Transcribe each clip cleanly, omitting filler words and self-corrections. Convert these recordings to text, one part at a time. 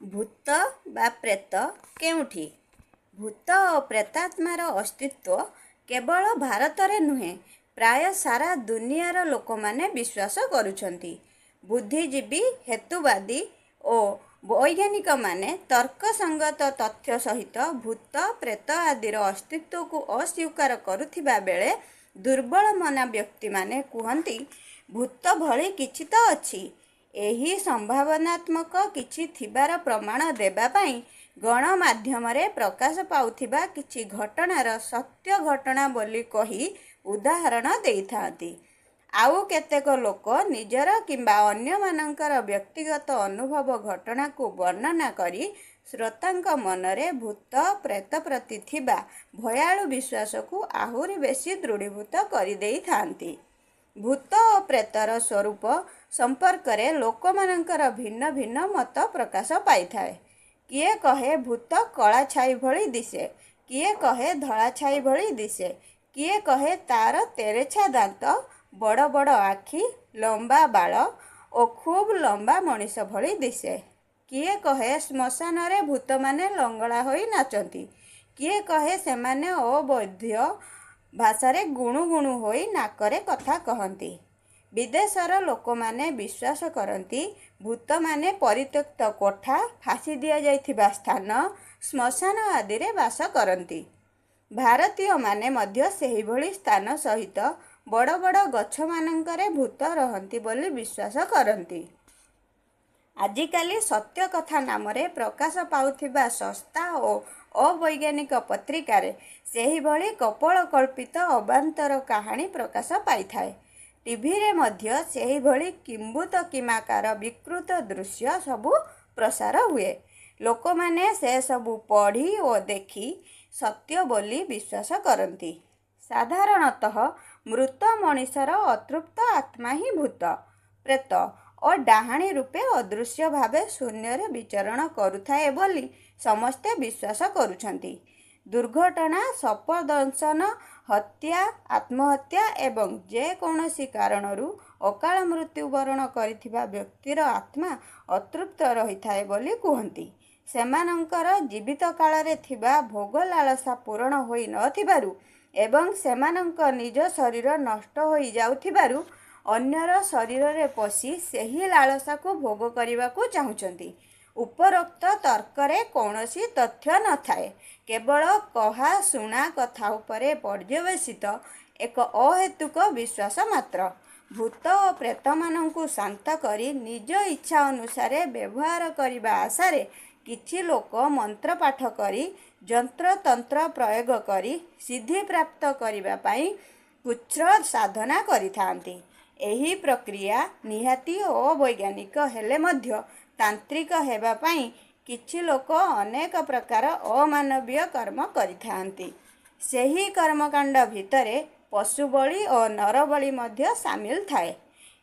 ଭୂତ ବା ପ୍ରେତ କେଉଁଠି? ଭୂତ ଓ ପ୍ରେତାତ୍ମାର ଅସ୍ତିତ୍ୱ କେବଳ ଭାରତରେ ନୁହେଁ, ପ୍ରାୟ ସାରା ଦୁନିଆର ଲୋକମାନେ ବିଶ୍ୱାସ କରୁଛନ୍ତି। ବୁଦ୍ଧିଜୀବୀ, ହେତୁବାଦୀ ଓ ବୈଜ୍ଞାନିକମାନେ ତର୍କସଙ୍ଗତ ତଥ୍ୟ ସହିତ ଭୂତ, ପ୍ରେତ ଆଦିର ଅସ୍ତିତ୍ୱକୁ ଅସ୍ୱୀକାର କରୁଥିବା ବେଳେ ଦୁର୍ବଳମନା ବ୍ୟକ୍ତିମାନେ କୁହନ୍ତି, ଭୂତ ଭଳି କିଛି ତ ଅଛି। ଏହି ସମ୍ଭାବନାତ୍ମକ କିଛି ଥିବାର ପ୍ରମାଣ ଦେବା ପାଇଁ ଗଣମାଧ୍ୟମରେ ପ୍ରକାଶ ପାଉଥିବା କିଛି ଘଟଣାର ସତ୍ୟ ଘଟଣା ବୋଲି କହି ଉଦାହରଣ ଦେଇଥାନ୍ତି। ଆଉ କେତେକ ଲୋକ ନିଜର କିମ୍ବା ଅନ୍ୟମାନଙ୍କର ବ୍ୟକ୍ତିଗତ ଅନୁଭବ ଘଟଣାକୁ ବର୍ଣ୍ଣନା କରି ଶ୍ରୋତାଙ୍କ ମନରେ ଭୂତ, ପ୍ରେତ ପ୍ରତି ଥିବା ଭୟାଳୁ ବିଶ୍ୱାସକୁ ଆହୁରି ବେଶି ଦୃଢ଼ୀଭୂତ କରିଦେଇଥାନ୍ତି। ଭୂତ ଓ ପ୍ରେତର ସ୍ୱରୂପ ସମ୍ପର୍କରେ ଲୋକମାନଙ୍କର ଭିନ୍ନ ଭିନ୍ନ ମତ ପ୍ରକାଶ ପାଇଥାଏ। କିଏ କହେ ଭୂତ କଳା ଛାଇ ଭଳି ଦିଶେ, କିଏ କହେ ଧଳା ଛାଇ ଭଳି ଦିଶେ, କିଏ କହେ ତା'ର ତେରେଛା ଦାନ୍ତ, ବଡ଼ ବଡ଼ ଆଖି, ଲମ୍ବା ବାଳ ଓ ଖୁବ୍ ଲମ୍ବା ମଣିଷ ଭଳି ଦିଶେ। କିଏ କହେ ଶ୍ମଶାନରେ ଭୂତମାନେ ଲଙ୍ଗଳା ହୋଇ ନାଚନ୍ତି, କିଏ କହେ ସେମାନେ ଅବୋଧ୍ୟ ଭାଷାରେ ଗୁଣୁ ଗୁଣୁ ହୋଇ ନାକରେ କଥା କହନ୍ତି। ବିଦେଶର ଲୋକମାନେ ବିଶ୍ୱାସ କରନ୍ତି ଭୂତମାନେ ପରିତ୍ୟକ୍ତ କୋଠା, ଫାଶୀ ଦିଆଯାଇଥିବା ସ୍ଥାନ, ଶ୍ମଶାନ ଆଦିରେ ବାସ କରନ୍ତି। ଭାରତୀୟମାନେ ମଧ୍ୟ ସେହିଭଳି ସ୍ଥାନ ସହିତ ବଡ଼ ବଡ଼ ଗଛମାନଙ୍କରେ ଭୂତ ରହନ୍ତି ବୋଲି ବିଶ୍ୱାସ କରନ୍ତି। ଆଜିକାଲି ସତ୍ୟକଥା ନାମରେ ପ୍ରକାଶ ପାଉଥିବା ଶସ୍ତା ଓ ଅବୈଜ୍ଞାନିକ ପତ୍ରିକାରେ ସେହିଭଳି କପୋଳକଳ୍ପିତ ଅବାନ୍ତର କାହାଣୀ ପ୍ରକାଶ ପାଇଥାଏ। ଟିଭିରେ ମଧ୍ୟ ସେହିଭଳି କିମ୍ଭୂତକିମାକାର ବିକୃତ ଦୃଶ୍ୟ ସବୁ ପ୍ରସାର ହୁଏ। ଲୋକମାନେ ସେସବୁ ପଢ଼ି ଓ ଦେଖି ସତ୍ୟ ବୋଲି ବିଶ୍ୱାସ କରନ୍ତି। ସାଧାରଣତଃ ମୃତ ମଣିଷର ଅତୃପ୍ତ ଆତ୍ମା ହିଁ ଭୂତ, ପ୍ରେତ ଓ ଡାହାଣୀ ରୂପେ ଅଦୃଶ୍ୟ ଭାବେ ଶୂନ୍ୟରେ ବିଚରଣ କରୁଥାଏ ବୋଲି ସମସ୍ତେ ବିଶ୍ୱାସ କରୁଛନ୍ତି। ଦୁର୍ଘଟଣା, ସର୍ପଦଂଶନ, ହତ୍ୟା, ଆତ୍ମହତ୍ୟା ଏବଂ ଯେ କୌଣସି କାରଣରୁ ଅକାଳ ମୃତ୍ୟୁବରଣ କରିଥିବା ବ୍ୟକ୍ତିର ଆତ୍ମା ଅତୃପ୍ତ ରହିଥାଏ ବୋଲି କୁହନ୍ତି। ସେମାନଙ୍କର ଜୀବିତ କାଳରେ ଥିବା ଭୋଗଲାଳସା ପୂରଣ ହୋଇ ନ ଥିବାରୁ ଏବଂ ସେମାନଙ୍କ ନିଜ ଶରୀର ନଷ୍ଟ ହୋଇଯାଉଥିବାରୁ ଅନ୍ୟର ଶରୀରରେ ପଶି ସେହି ଲାଳସାକୁ ଭୋଗ କରିବାକୁ ଚାହୁଁଛନ୍ତି। ଉପରୋକ୍ତ ତର୍କରେ କୌଣସି ତଥ୍ୟ ନଥାଏ, କେବଳ କହାଶୁଣା କଥା ଉପରେ ପର୍ଯ୍ୟବସିତ ଏକ ଅହେତୁକ ବିଶ୍ୱାସ ମାତ୍ର। ଭୂତ ଓ ପ୍ରେତମାନଙ୍କୁ ଶାନ୍ତ କରି ନିଜ ଇଚ୍ଛା ଅନୁସାରେ ବ୍ୟବହାର କରିବା ଆଶାରେ କିଛି ଲୋକ ମନ୍ତ୍ରପାଠ କରି, ଯନ୍ତ୍ରତନ୍ତ୍ର ପ୍ରୟୋଗ କରି ସିଦ୍ଧିପ୍ରାପ୍ତ କରିବା ପାଇଁ କୃଚ୍ଛ୍ର ସାଧନା କରିଥାନ୍ତି। ଏହି ପ୍ରକ୍ରିୟା ନିହାତି ଅବୈଜ୍ଞାନିକ ହେଲେ ମଧ୍ୟ ତାନ୍ତ୍ରିକ ହେବା ପାଇଁ କିଛି ଲୋକ ଅନେକ ପ୍ରକାର ଅମାନବୀୟ କର୍ମ କରିଥାନ୍ତି। ସେହି କର୍ମକାଣ୍ଡ ଭିତରେ ପଶୁବଳି ଓ ନରବଳି ମଧ୍ୟ ସାମିଲ ଥାଏ।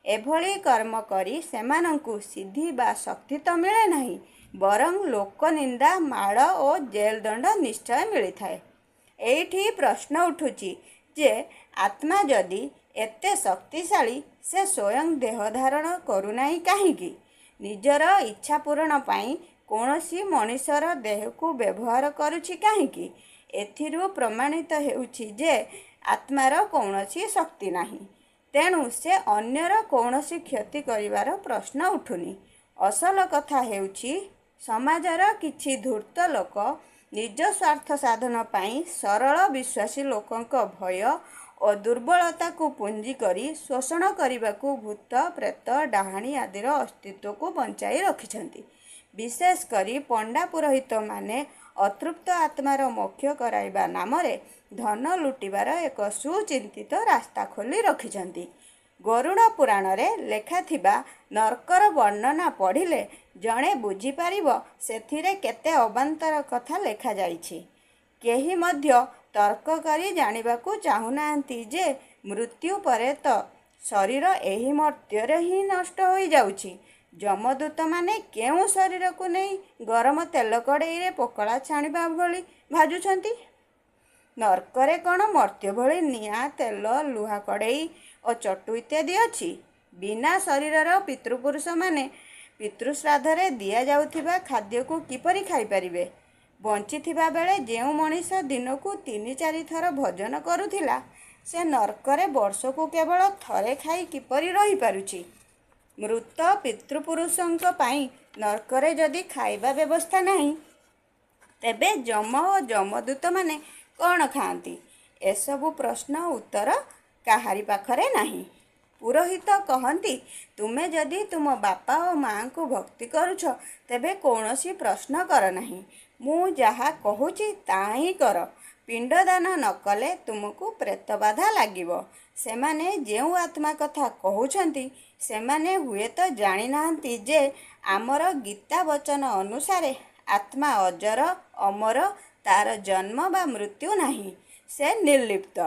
ଏଭଳି କର୍ମ କରି ସେମାନଙ୍କୁ ସିଦ୍ଧି ବା ଶକ୍ତି ତ ମିଳେ ନାହିଁ, ବରଂ ଲୋକନିନ୍ଦା, ମାଡ଼ ଓ ଜେଲଦଣ୍ଡ ନିଶ୍ଚୟ ମିଳିଥାଏ। ଏଇଠି ପ୍ରଶ୍ନ ଉଠୁଛି ଯେ ଆତ୍ମା ଯଦି ଏତେ ଶକ୍ତିଶାଳୀ, ସେ ସ୍ୱୟଂ ଦେହ ଧାରଣ କରୁନାହିଁ କାହିଁକି? ନିଜର ଇଚ୍ଛା ପୂରଣ ପାଇଁ କୌଣସି ମଣିଷର ଦେହକୁ ବ୍ୟବହାର କରୁଛି କାହିଁକି? ଏଥିରୁ ପ୍ରମାଣିତ ହେଉଛି ଯେ ଆତ୍ମାର କୌଣସି ଶକ୍ତି ନାହିଁ। ତେଣୁ ସେ ଅନ୍ୟର କୌଣସି କ୍ଷତି କରିବାର ପ୍ରଶ୍ନ ଉଠୁନି। ଅସଲ କଥା ହେଉଛି, ସମାଜର କିଛି ଧୂର୍ତ୍ତ ଲୋକ ନିଜ ସ୍ୱାର୍ଥ ସାଧନ ପାଇଁ ସରଳ ବିଶ୍ୱାସୀ ଲୋକଙ୍କ ଭୟ ଓ ଦୁର୍ବଳତାକୁ ପୁଞ୍ଜି କରି ଶୋଷଣ କରିବାକୁ ଭୂତ, ପ୍ରେତ, ଡାହାଣୀ ଆଦିର ଅସ୍ତିତ୍ୱକୁ ବଞ୍ଚାଇ ରଖିଛନ୍ତି। ବିଶେଷ କରି ପଣ୍ଡା ପୁରୋହିତମାନେ ଅତୃପ୍ତ ଆତ୍ମାର ମୋକ୍ଷ କରାଇବା ନାମରେ ଧନ ଲୁଟିବାର ଏକ ସୁଚିନ୍ତିତ ରାସ୍ତା ଖୋଲି ରଖିଛନ୍ତି। ଗରୁଡ଼ ପୁରାଣରେ ଲେଖାଥିବା ନର୍କର ବର୍ଣ୍ଣନା ପଢ଼ିଲେ ଜଣେ ବୁଝିପାରିବ ସେଥିରେ କେତେ ଅବାନ୍ତର କଥା ଲେଖାଯାଇଛି। କେହି ମଧ୍ୟ ତର୍କ କରି ଜାଣିବାକୁ ଚାହୁଁନାହାନ୍ତି ଯେ ମୃତ୍ୟୁ ପରେ ତ ଶରୀର ଏହି ମର୍ତ୍ତ୍ୟରେ ହିଁ ନଷ୍ଟ ହୋଇଯାଉଛି। ଯମଦୂତମାନେ କେଉଁ ଶରୀରକୁ ନେଇ ଗରମ ତେଲ କଡ଼େଇରେ ପକୋଡ଼ା ଛାଣିବା ଭଳି ଭାଜୁଛନ୍ତି? ନର୍କରେ କ'ଣ ମର୍ତ୍ତ୍ୟ ଭଳି ନିଆଁ, ତେଲ, ଲୁହା କଡ଼େଇ ଓ ଚଟୁ ଇତ୍ୟାଦି ଅଛି? ବିନା ଶରୀରର ପିତୃପୁରୁଷମାନେ ପିତୃଶ୍ରାଦ୍ଧରେ ଦିଆଯାଉଥିବା ଖାଦ୍ୟକୁ କିପରି ଖାଇପାରିବେ? ବଞ୍ଚିଥିବା ବେଳେ ଯେଉଁ ମଣିଷ ଦିନକୁ ତିନି ଚାରିଥର ଭୋଜନ କରୁଥିଲା, ସେ ନର୍କରେ ବର୍ଷକୁ କେବଳ ଥରେ ଖାଇ କିପରି ରହିପାରୁଛି? ମୃତ ପିତୃପୁରୁଷଙ୍କ ପାଇଁ ନର୍କରେ ଯଦି ଖାଇବା ବ୍ୟବସ୍ଥା ନାହିଁ, ତେବେ ଯମ ଓ ଯମଦୂତମାନେ କ'ଣ ଖାଆନ୍ତି? ଏସବୁ ପ୍ରଶ୍ନ ଉତ୍ତର କାହାରି ପାଖରେ ନାହିଁ। ପୁରୋହିତ କହନ୍ତି, ତୁମେ ଯଦି ତୁମ ବାପା ଓ ମାଆଙ୍କୁ ଭକ୍ତି କରୁଛ, ତେବେ କୌଣସି ପ୍ରଶ୍ନ କର ନାହିଁ। ମୁଁ ଯାହା କହୁଛି ତାହାହିଁ କର। ପିଣ୍ଡଦାନ ନ କଲେ ତୁମକୁ ପ୍ରେତବାଧା ଲାଗିବ। ସେମାନେ ଯେଉଁ ଆତ୍ମା କଥା କହୁଛନ୍ତି, ସେମାନେ ହୁଏତ ଜାଣିନାହାନ୍ତି ଯେ ଆମର ଗୀତା ବଚନ ଅନୁସାରେ ଆତ୍ମା ଅଜର, ଅମର, ତା'ର ଜନ୍ମ ବା ମୃତ୍ୟୁ ନାହିଁ। ସେ ନିର୍ଲିପ୍ତ।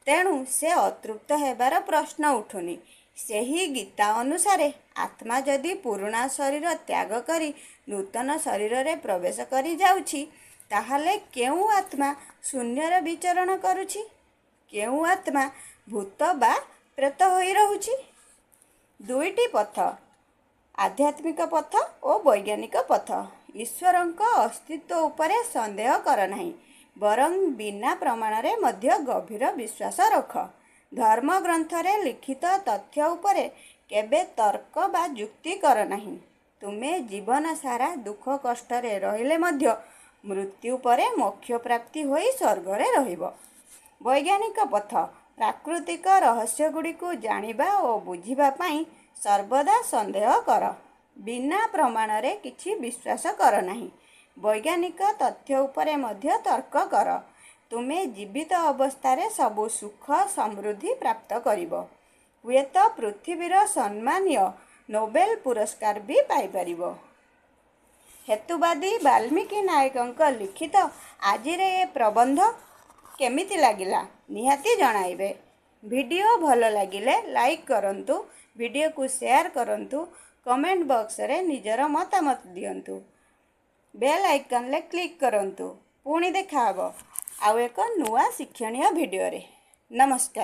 ତେଣୁ ସେ ଅତୃପ୍ତ ହେବାର ପ୍ରଶ୍ନ ଉଠୁନି। ସେହି ଗୀତା ଅନୁସାରେ ଆତ୍ମା ଯଦି ପୁରୁଣା ଶରୀର ତ୍ୟାଗ କରି ନୂତନ ଶରୀରରେ ପ୍ରବେଶ କରିଯାଉଛି, ତାହେଲେ କେଉଁ ଆତ୍ମା ଶୂନ୍ୟରେ ବିଚରଣ କରୁଛି? କେଉଁ ଆତ୍ମା ଭୂତ ବା ପ୍ରେତ ହୋଇ ରହୁଛି? ଦୁଇଟି ପଥ, ଆଧ୍ୟାତ୍ମିକ ପଥ ଓ ବୈଜ୍ଞାନିକ ପଥ। ଈଶ୍ୱରଙ୍କ ଅସ୍ତିତ୍ୱ ଉପରେ ସନ୍ଦେହ କର ନାହିଁ, ବରଂ ବିନା ପ୍ରମାଣରେ ମଧ୍ୟ ଗଭୀର ବିଶ୍ୱାସ ରଖ। ଧର୍ମଗ୍ରନ୍ଥରେ ଲିଖିତ ତଥ୍ୟ ଉପରେ କେବେ ତର୍କ ବା ଯୁକ୍ତି କର ନାହିଁ। ତୁମେ ଜୀବନ ସାରା ଦୁଃଖ କଷ୍ଟରେ ରହିଲେ ମଧ୍ୟ ମୃତ୍ୟୁ ପରେ ମୋକ୍ଷ ପ୍ରାପ୍ତି ହୋଇ ସ୍ୱର୍ଗରେ ରହିବ। ବୈଜ୍ଞାନିକ ପଥ, ପ୍ରାକୃତିକ ରହସ୍ୟଗୁଡ଼ିକୁ ଜାଣିବା ଓ ବୁଝିବା ପାଇଁ ସର୍ବଦା ସନ୍ଦେହ କର। ବିନା ପ୍ରମାଣରେ କିଛି ବିଶ୍ୱାସ କର ନାହିଁ। ବୈଜ୍ଞାନିକ ତଥ୍ୟ ଉପରେ ମଧ୍ୟ ତର୍କ କର। ତୁମେ ଜୀବିତ ଅବସ୍ଥାରେ ସବୁ ସୁଖ ସମୃଦ୍ଧି ପ୍ରାପ୍ତ କରିବ। ହୁଏତ ପୃଥିବୀର ସମ୍ମାନୀୟ ନୋବେଲ ପୁରସ୍କାର ବି ପାଇପାରିବ। ହେତୁବାଦୀ ବାଲ୍ମୀକି ନାୟକଙ୍କ ଲିଖିତ ଆଜିର ଏ ପ୍ରବନ୍ଧ କେମିତି ଲାଗିଲା, ନିହାତି ଜଣାଇବେ। ଭିଡ଼ିଓ ଭଲ ଲାଗିଲେ ଲାଇକ୍ କରନ୍ତୁ, ଭିଡ଼ିଓକୁ ସେୟାର କରନ୍ତୁ, କମେଣ୍ଟ ବକ୍ସରେ ନିଜର ମତାମତ ଦିଅନ୍ତୁ, ବେଲ୍ ଆଇକନ୍ରେ କ୍ଲିକ୍ କରନ୍ତୁ। ପୁଣି ଦେଖାହେବ ଆଉ ଏକ ନୂଆ ଶିକ୍ଷଣୀୟ ଭିଡ଼ିଓରେ। ନମସ୍କାର।